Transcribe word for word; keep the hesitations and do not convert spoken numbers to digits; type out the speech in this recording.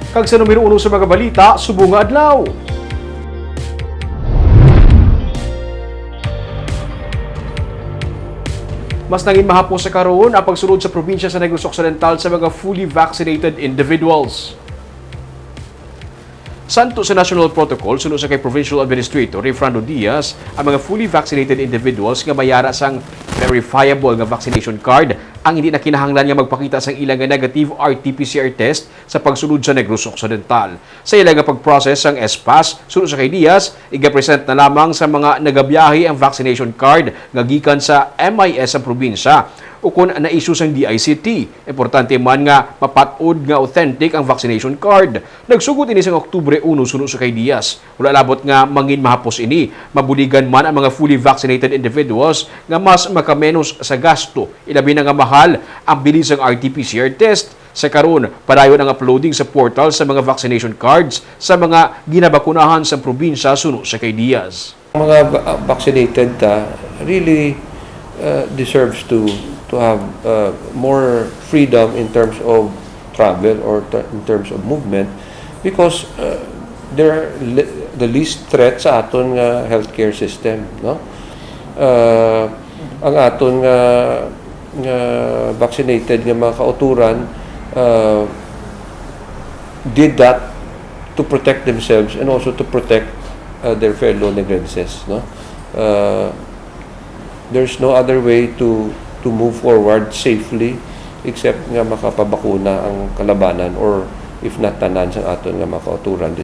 Kag sa numero uno sa mga balita subong nga adlaw. Mas nangin mahapos sa karon ang pagsulod sa probinsya sa Negros Occidental sa mga fully vaccinated individuals. Santo sa national protocol, suno sa kay Provincial Administrator Refrando Diaz, ang mga fully vaccinated individuals nga may ara sang verifiable nga vaccination card ang hindi na kinahanglan nga magpakita sang ila nga negative R T P C R test sa pagsulod sa Negros Occidental. Sa ila nga pag-process sang S-PASS, suno sa kay Diaz, iga-present na lamang sa mga nagabiyahe ang vaccination card nga gikan sa M I S sa probinsya o kon na-issue sang D I C T. Importante man nga mapat-od nga authentic ang vaccination card. Nagsugod ini sang Oktubre uno suno sa kay Diaz. Wala labot nga mangin mahapos ini. Mabuligan man ang mga fully vaccinated individuals nga mas makamenos sa gasto, ilabi na nga mahal ang bili sang R T P C R test. Sa karon, padayon ang uploading sa portal sa mga vaccination cards sa mga ginabakunahan sa probinsya suno sa kay Diaz. Ang mga va-, vaccinated ta really, uh, deserves to to have, uh, more freedom in terms of travel or ter-, in terms of movement because, uh, they're le-, the least threat sa aton nga healthcare system, no? Uh, ang aton nga, nga vaccinated nga mga kauturan, uh, did that to protect themselves and also to protect, uh, their fellow Negrenses, no? Uh, there's no other way to to move forward safely except nga makapabakuna ang kalabanan or if not tanan sang aton nga mga kauturan.